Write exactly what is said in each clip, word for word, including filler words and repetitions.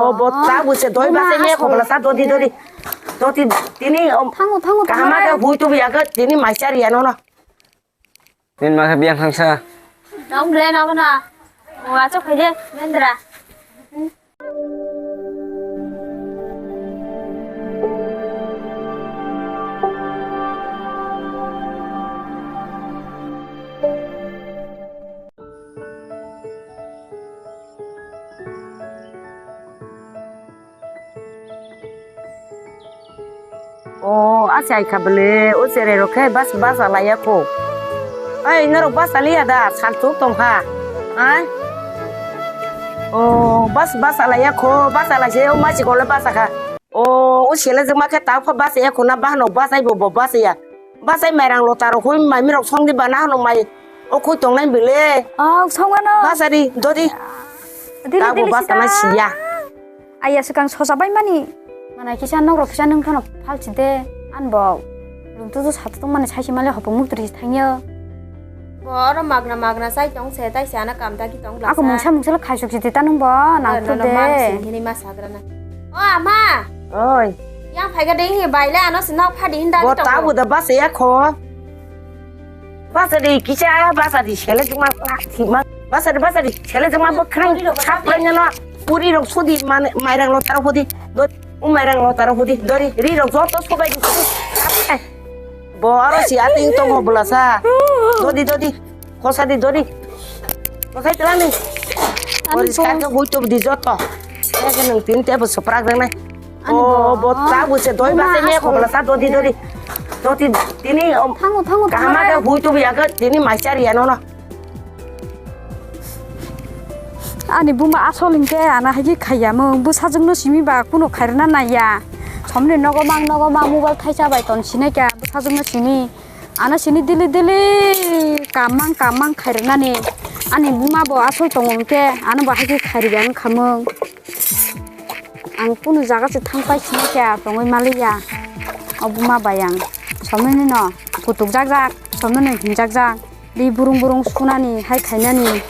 O bo ta bu se doi ba se me ko bla sa dodi dodi. Dodi tini, um, Thango, thango, kahama thango. Ke hui tu ya ke tini mai chari ya no no. Nin ma khe biyang thangsa. Dong ble na na. O achok khaide mendra. O, achai kha bwle, o cherai rok khe bas, bas alaiya kho. Ei, norok bas aliya da, sal chuk tong kha. Ai? O, bas, bas alaiya kho, bas alai se, o masi kole bas kha. O, o sele jema khe ta kho bas ya kho na, bahno bas ai bo, bo bas ya. Bas ai mairang lota rok hui mai mi rok song di ba na hano mai. O khui tong nai bwle. O, song ano. Bas ari, dodi. Dili, Tabo dili bas sita. Kana siya. Aya swkang sosa bai mani. Mana kisa nok rok kisa nung phano phalchi de. An bo. Lung tu tu sa tu mani sai si male hopo muk tri thangyo. Bo oro magna magna sai tong se tai se ana kam dagi tong Ako mungsa mungsa lo khaisuk si ta nung bo nang tu de. Hini ma sagrana. O ama. Oi. Yang phai ga ding hi bai le ano si nok phadi hin dagi tong. Bo ta bu da bas ya kho. Basari kisa basari sele juma thima. Basari basari sele juma bo khrang thap lai no. Puri rok sudi mane mairang lo taro hudi. Dori u mairang lo taro hudi. Dori ri rok joto sobai di. Bo aro si ating tong ho bla sa. Dodi dodi. Khosa di dori. Khosa di lani. Ani Boris bo. Ka ke hui to di joto. Ya ke nang tin te bo soprak rang nai. Ani O bo. Bo ta bu se doi ba se me ko bla sa dodi dodi. Dodi tini, um, Thango, thango, kahama thango. Ke hui tu ya ke tini mai chari ya no no. Ani buma asol hingke ana hagi khaya mung bwsajwk no simi ba kuno khairna naiya. Somni nogo mang nogo mang mobile thaisa bai ton sinai kya bwsajwk no sini. Ano sini dili dili kamang kamang khairnani. Ani buma bo asol tongo hingke ano bo hagi khairi ang khamung. Ang kunu jaga se thang pai sini kya tongwi maliya. O buma bai ang. Somni no kutuk jak jak, somni no hinjak jak. Di burung burung sunani hai khainani.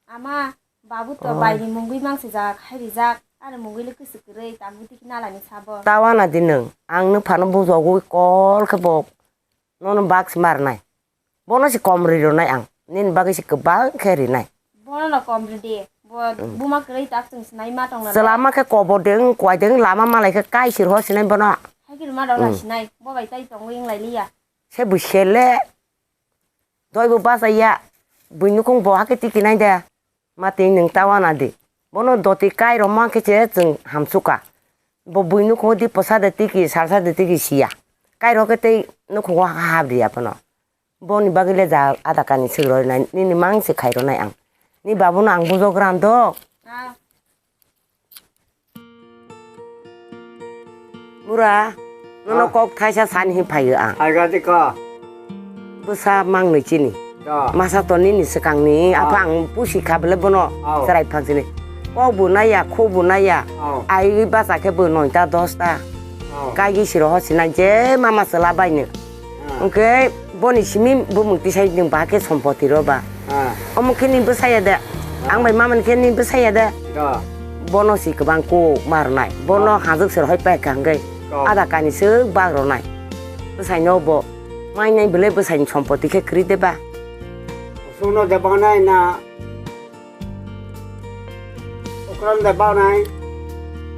Ama, babu to Oh. Baini mungwi mang sijak, hai rijak, ani mungwi le kwswk kwrwi, tamni tiki nalani sabo. Tawana di nwng, ang nwng phano bujogwi kol khe bo nono box marnai. Bono se kom ri rwnai ang, nini bagwi se kwbang khe rinai. Bono no kom ri di, bo Hmm. Buma kwrwi tak chwng sinai ma tong na. Chwlama khe kobo deng, kwai deng, lama malai khe kai sir ho sinai bono. Hai khe rwma rok Hmm. Lai sinai, bo bai tai tongwi wng lai liya. Se bwsele. Doi bo bachaya, bui nukhung bo hakhe tiki nai de. Ma twi nwng tawana di. Bono doti kai rok ma khe se chwng hamsukha. Bo bui nukhungo di pwsa de tiki, salsa de tiki siya. Kai rok khe tei nukhungo ha hap riya bono. Boni bagwi le ja ada kani swk rw nai, nini mang se khai rw nai ang. Ni babu no ang bujok ran do. Ah. Bura, nono Ah. Kok thaisa sani hin phaio ang. Phaiga di ko. Bwsa mang nwi chini. Do. Masa to nini swkang ni, Ah. Apha ang pusi kha bele bono Oh. Chwrai phang chini. Kok bo naya, kho bo naya. Oh. Ai basa khe bo noita dosta. Oh. Kaigi siro ho sinai je mama chwla bai no. Ah. Hwnkhe boni simi bumung tisai nwng ba khe sompoti rw ba. Ah. Omo khe ni bwsaya de. Ah. Ang bai mama ni khe ni bwsaya de. Do. Bono si kwbang kok ma rwnai. Bono Ah. Hajwk se rohoi pai kha hwnkhe Do. Ada kani swk bak rwnai. Bwsai no bo mai nai bwlai bwsai ni sompoti khe kwrwi de ba. Suno de bangnai na. Okran de banai.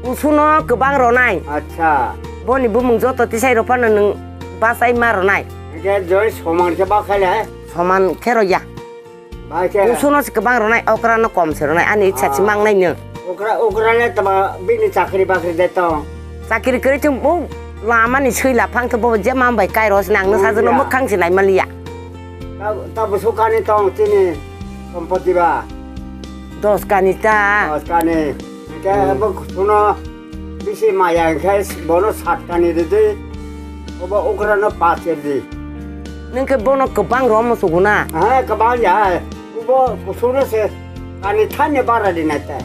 Kusuno kwbang ronai. Acha. Boni bumung joto tisai rw phano nwng bachai ma ronai. Hingke joi soman khe ba khai le. Soman khe rw ya. Bai khe. Kusuno se kwbang ronai, okra no kom se ronai, ani ichha si Ah. Mang nai nwng. Okra, okra le tama bini chakri bakri de tong. Chakri kwrwi thung bo lama ni swi la phang thung bo je mam bai kai ros nang no Oh, sajwk no ya. Mwkhang se nai maliya. Ta, ta busu kani tong chini sompoti ba? Dos kani ta. Dos kani. Hingke Hmm. Bo kusuno bisi maya hingke bono sat kani ridi. Obo okra no pas ridi. Nwng khe bono kwbang rom sugu na? Ha, kwbang ya. Obo kusuno se kani thani bara di nai ta.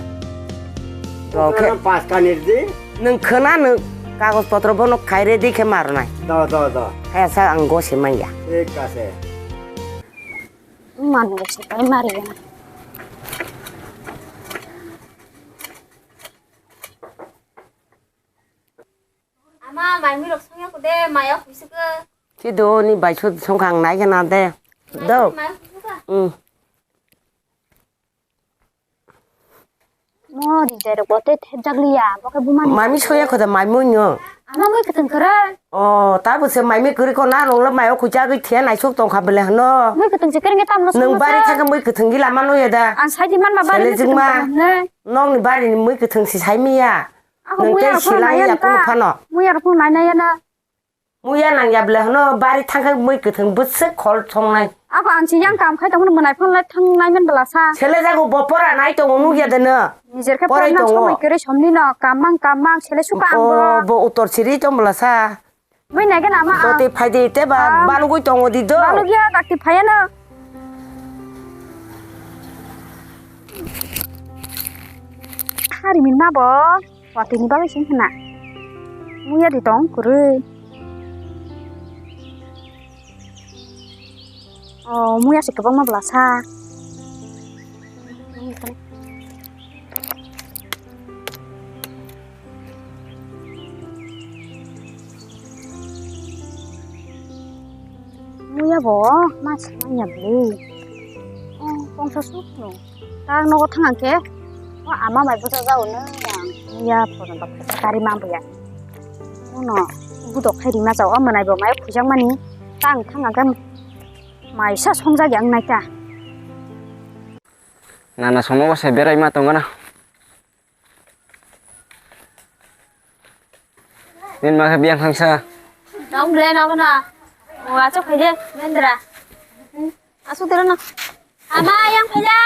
Rok Okra khe no pas kani ridi. Nwng khwna nwng kagoj potro bono khai ready khe ma rwnai. Do, do, do. Kaya sa ang gosi manya. Thik ase. Man gosi pai mari ya. Ma, mai mui rok songya ko de, maya kuisuk. Chido ni bai sut songkhang nai gana de. Do. Mai kuisuk. Hmm. Mo rijai rok bo tei thepjak liya, bo khe buma ni. Mai mui soya khoda mai mui no. Ama mui kwthwng kwrwi. O, ta bo se mai mui kwrwi ko na rong le mai o khuja gwi thia naisuk tong kha bele hwno. Mui kwthwng se kwrwi khe tamno. Nwng songno bari sa. Thang khe mui kwthwng gila mano ya da. Ang sai di man ma bari. Sele ni jingma. Kwthwng kwrwi. Nokni bari ni mui kwthwng si sai miya. Ako nwng mui tei arok phano sila nai ya ano ta. Kuno phano. Mui arok phano nai nai ya na. Muya nang ya bele hwno bari thang khe mui kwthwng bwswk khol thongnai. Ako ang si yang kam khai tongmani mwnai phone lai thang nai man bwla sa. Sele jago bo pora nai tongo nukya de no. Nijer khe porai porna tongo. Somoi kwrwi somni no kam mang kam mang sele suka ang bo. O, bo utor siri tong bwla sa. Mui nai gana ma ang. Toti phai di te ba. Ah. Balugui tongo di do. Balugya dakti phaya no. Hari min ma bo. Watwi ni bagwi sing khna. Muya di tong kwrwi. O, muya se kwbangma bwla sa. Muya bo ma se manya bwlwi. O, kongsa suk no. Ta ang nogo thang ang khe, o ama bai bwsa jao no yang ya phone ba kari ma buya. Uno budok khai rima jao, o mwnai bo mai khujak mani. Ta ang thang ang khe mai sa songjak yang nai ta. Nana somo bo se berai ma tong gana. Nini ma khe biyang thangsa. Nong bre nong na. O, achuk khai de, Mendra. Achuk tero no. Ama, yang khai de.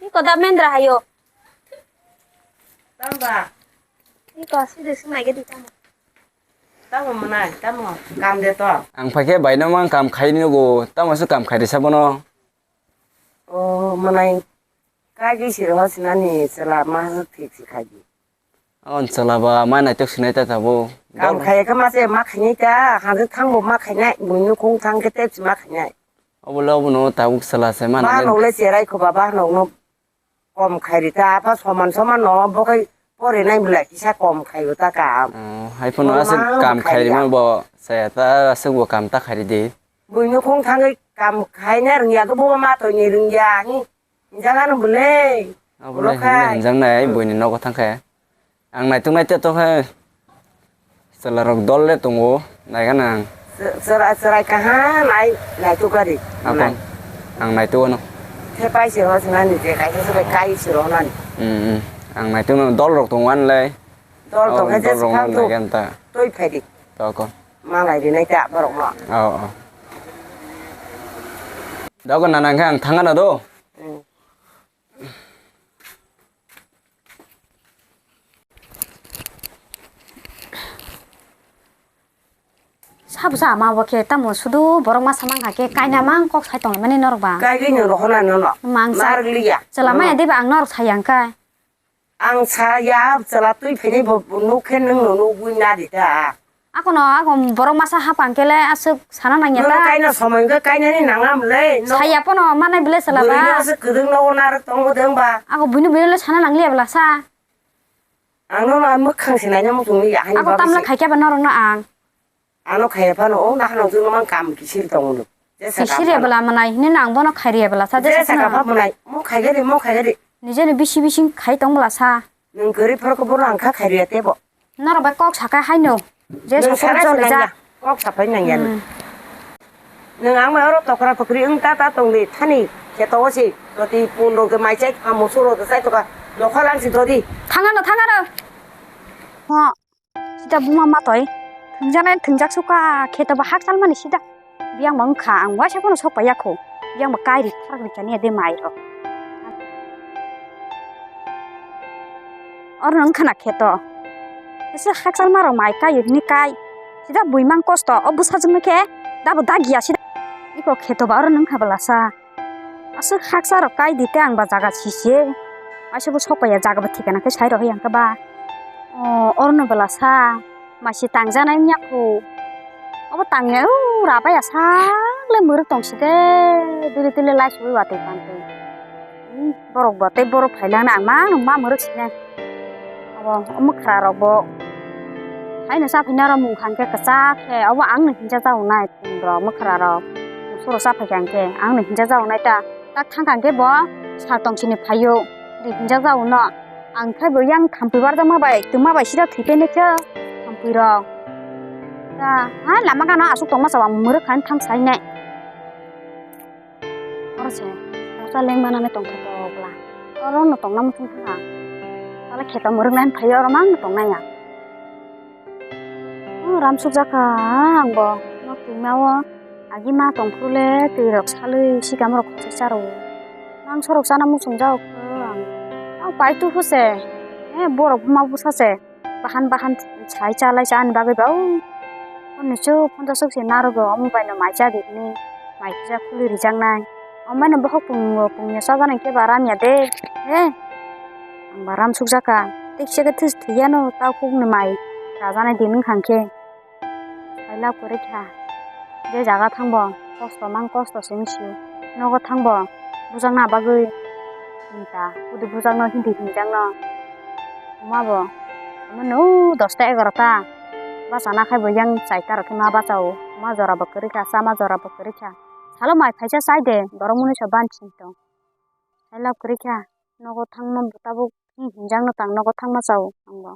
Ni ko da Mendra hayo. Tamba. Ni ko si de si mai ge di tamo. Tamo mwnai, tamo. Kam de to. Ang phai khe bai no mang kam khai ni go. Tamo se kam khai de sa bono. O, mwnai. Kagi siro sinani chwla ma thik si khaidi. On chwla ba ma naitok sinai ta tabo. Kam khai khe ma se ma khainai ta, hangkhe thangbo ma khainai, buino khong thang khe tei ma khainai. Obo le obo no tabuk chwla se ma. Ba nai. Nok le cherai kho ba, ba nok no kom khai ri ta, apa soman soman no bo khai pore nai bwlai kisa kom khai o ta kam. Oh, hai phano. Bo aswk ma kam khai khai ri ya. Ma bo saya ta aswk bo kam ta khai ri di. Buino khong thangwi kam khaina rwngya khe bo ma toini rwngya ni. Jaga no bwle. Abo le. Ulo khai. Hwnwi hamjaknai buini nogo thangkhe. Ang naituk nai te tokhe. Chwla rok dol le tongo, naigana ang. Chwra-, chwrai kaha nai, naituk gari. Ako. Nai. Ang naituk ano. Thepai se ho sinani je kai se bai kai se ro nani. Hmm, hmm. Ang naituk no dol rok tongo anle. Dol tong khe je dol rok phang no tu. Naigana ta. Twi phai di. Toko. Malai rinai ta borok no. Oh, oh. Dogo nana khe ang thangana do. Hmm. Sabo sa ama bo khe tamo sudu borok masa mang kha khe kaina mang kok sai tong mani norok ba. Kai gwi no rohona no no. Mang sa. Mar liya. Chwla maya de ba ang norok sai yang kai. Ang sa ya chwla twi phini bo nuk khe nung no nugwi na di ta. Akono, ako borok masa hapang kele aswk sana nangya ta. Nono kaina somoi wngkha, kainani nangam le, no. Saya pono manai bwle chwla ba. Bwrwino aswk kwdwng nogo narwk tongo de wngba. Ako buino buino le sana nangliya bwla sa. Ang nono mwkhang se naina muchungli ya, hani. Ako bagwi tamle se. Khaikya ba norokno ang. Ano khaiya phano, o nahano jwngno mang kam kisil tongo no. Jesa. Kisiriya bwla manai hini no ang bono khairiya bwla sa, jesa. Jesa phano. Kapha manai, mo khaigari, mo khaigari. Nijeni bisi bisi khai tong bwla sa. Nwng kwrwi phorokhe bono ang kha khairiya tebo. Norok bai kok sakai haino. Je. Nwng sokoro sana jole sinang jak. Ya. Kok sapai nang ya. Hmm. Nwng ang mai oro tokra tokri wng ta ta tong di thani kheto o si. Toti pun rok mai chai kha musuk rok chai to ka. Nokha lang si dodi. Thangano, thangano. Ho. Sida buma matoi. Thwngjaknai thwngjak suka kheto ba hakchal mani sida. Biyang ma wngkha, ang waisa phano sok paiya kho. Biyang ma kai ri thar ri chani de mai rok. Oro no wngkha na kheto. Ese hakchal ma rok mai kai ni kai. Sida bui mang kosto, o bwsajwk no khe dabo dagiya sida. Iko kheto ba oro no wngkha bwla sa. Aswk haksa rok kai di te ang ba jaga sisi. Aisa bo sok paiya jaga bo thikana khe sai rok yang khe ba. O, oro no bwla sa. Maisi tangjanai wngya kho. Obo tangya, o, rabaiya sak le mwrwk tong si de, dili dili lai sui watwi tang twi. Hmm, borok bo tei borok phai lang na ang ma, ma mwrwk si nai. Obo, o mwkhra rok bo Haino cha phaina rok mung kha hwnkhe kwchak khe, obo ang no hinjak jak wngnai, rok mwkhra rok. Soro cha phaikha hwnkhe ang no hinjak jak wngnai ta. Tak thang kha hwnkhe bo sal tong sini phaio, ri hinjak jak wngno. Ang khe bo yang thampui barjakma bai twma bai sida thwi painai khe thampui rok. Ta ha lama gana aswk tongma chao ang mwrwk kha thang sainai. Oro se, rasa leng manani tongthok tokla. Oro no tongna muchung thangkha. Tala kheto mwrwk nai phai oro mang tongnai ya. Oh, ram suk jakha ang bo. No twima o agi ma tong phuru le twi rok salwi sikam rok khosai charo. Mang sorok chana muchung jao kho ang. Ang pai tu phuse. Eh, borok ma busa se. Bahan bahan sai chalai cha ani bagwi ba, o. Hwnwi chuk phunjasuk se narogo, omo bai no mai cha di hwnwi mai kisa khuli rijaknai. Omo bai no bokhok pungno pungya chajaknai khe ba ram ya de, he. Ang ba ram suk jakha, tikse khe this thwi yano, takhuk ni mai chajaknai din wngkha hwnkhe. Sai lab kwrwi kha. Je jaga thangbo kosto mang kosto se wngsi. Nogo thangbo bujakna bagwi hinta. Hudi bujakno hindi hinjakno. Wngmabo. Omo no dosta egarota. Bachana khai bo yang chaita rok khe ma bachao. Ma jora bo kwrwi kha, chama jora bo kwrwi kha. Salo mai phaisa chai de, borok mwnwi sa ban sing tong. Sai lab kwrwi kha. Nogo thangma bo tabuk hinjakno tang nogo thangma chao ang bo.